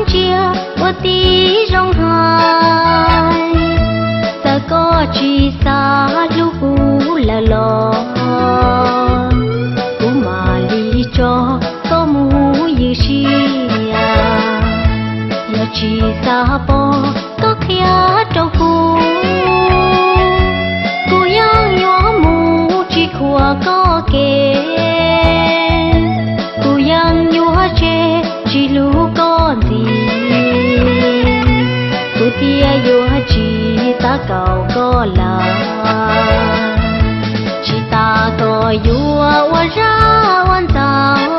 Ntsia ua tib zoo hais, txawm koj tsis xav hlub kuv lawm los, kuv mam li tso koj mus ywj sia. Yog tsis xav pom koj qhia rau kuv, kuv yeej yuav mus tsis khuam koj kev, kuv yeej yuav tseg tsis hlub koj ntxiv. Kuv thiaj yuav tsis tab kaum koj lawm, tsis tas koj yuav ua zaj ua ntxaug,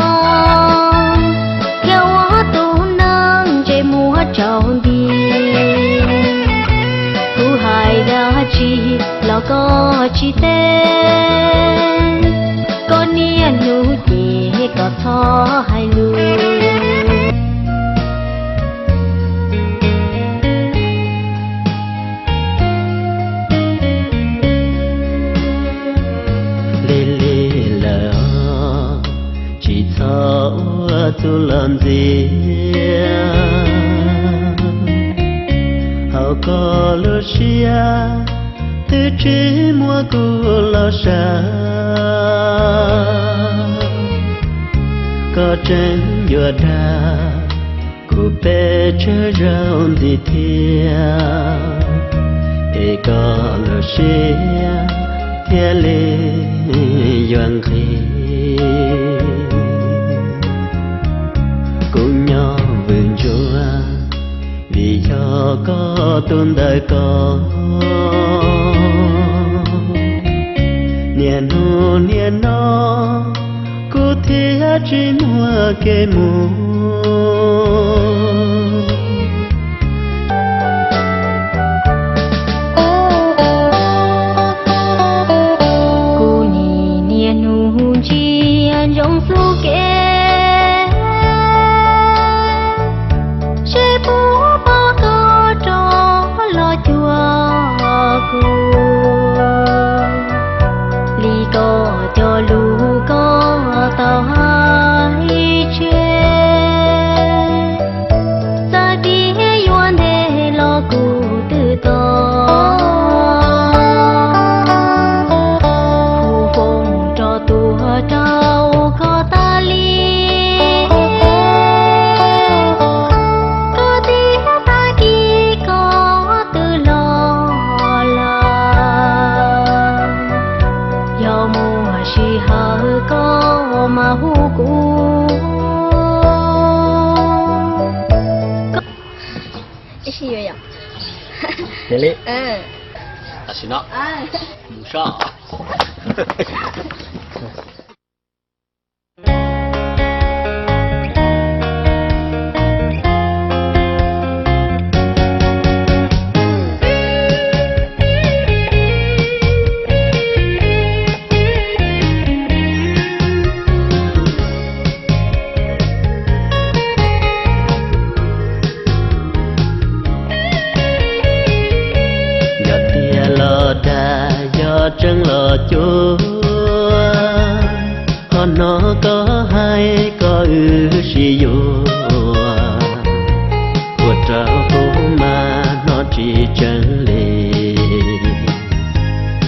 thiab ua tus neeg ntsej muag tsaus nti. Kuv hais dab tsi los koj tsis teb, koj niaj hnub ces koj txhob hais lus. Lig lig lawm, tsis txhob ua txuj lom ntxias. Hauv koj lub siab twb tsis muaj kuv los sawv. Koj tseem yuav dag kuv pes tsawg zaus ntxiv thiab, es koj lub siab thiaj li yuav nqig. Kuv nyob vwm ntsuav vim yog koj tus ntawm ko. Niaj hnub niaj no kuv thiaj tsis muaj kev mus. Kuv nim niaj hnub ntsia ntsoov xub kev, seb puas pom koj rov los cuag kuv li koj cov lus koj tau hais tseg. Txawm tias yuav ntev los kuv twb tos, hu foob rov tuaj rau koj tas li. Koj tias tag kis koj twb los lawm, yog muaj sij hawm koj mam hu kuv. Ib sij yuav yom. Tam sim no mus so. Yog tiag los dag, yog tseeb los cuag, ho hnov koj hais kom wb sib yuav, ua rau kuv mas hnov tsis tseeb li.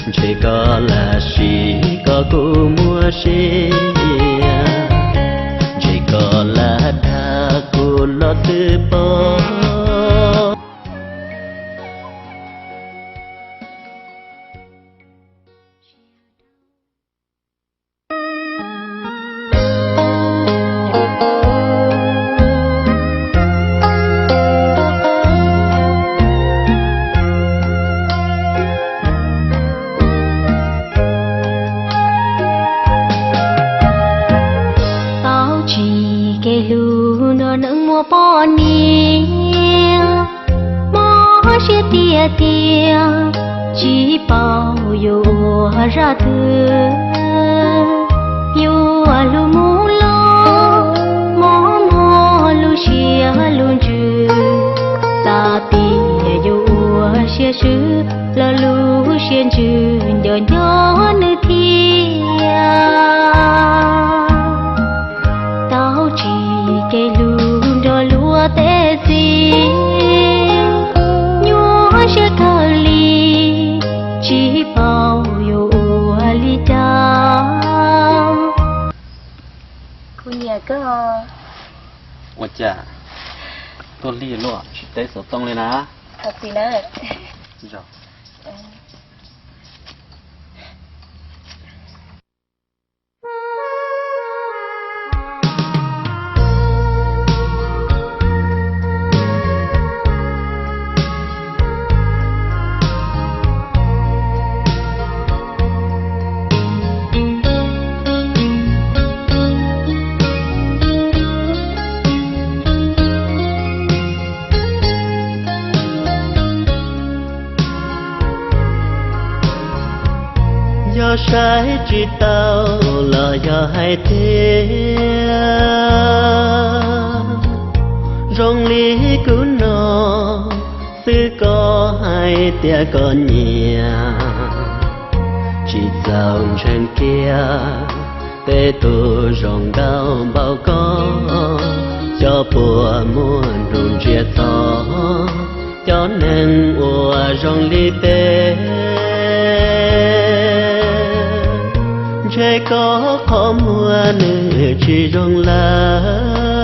Ntshe koj lam siv kom kuv muaj sia, ntshe koj lam dag kuv no xwb pob. Tau tsis kev hlub nrog neeg muaj poj niam, mob siab tiag tiag, tsis paub yuav ua zaj twg. Yuav hlub mus los, mob muaj lub siab lub ntsws, xav tias yuav ua siab swb los lub siab ntsws nco nco nws thiab. Tau tsis kev hlub nrog luag Tej txiv nyuaj siab kawg li, tsis paub yuav ua li cas. Kuv nyiam koj. Ua cas tuaj lig luaj tsis teb xov tooj li na? Txiv na. Yog saib tsis taus los yog hais tias zoo li kuv no xwb koj hais tias koj nyiam, tsis txaus ntseeg kiag peb tus zoo nkauj npaum koj, cov puas muaj hnub ntsiab to, cov neeg uas zoo li peb, ntshe koj qhov muag nws tsis zoo lawm.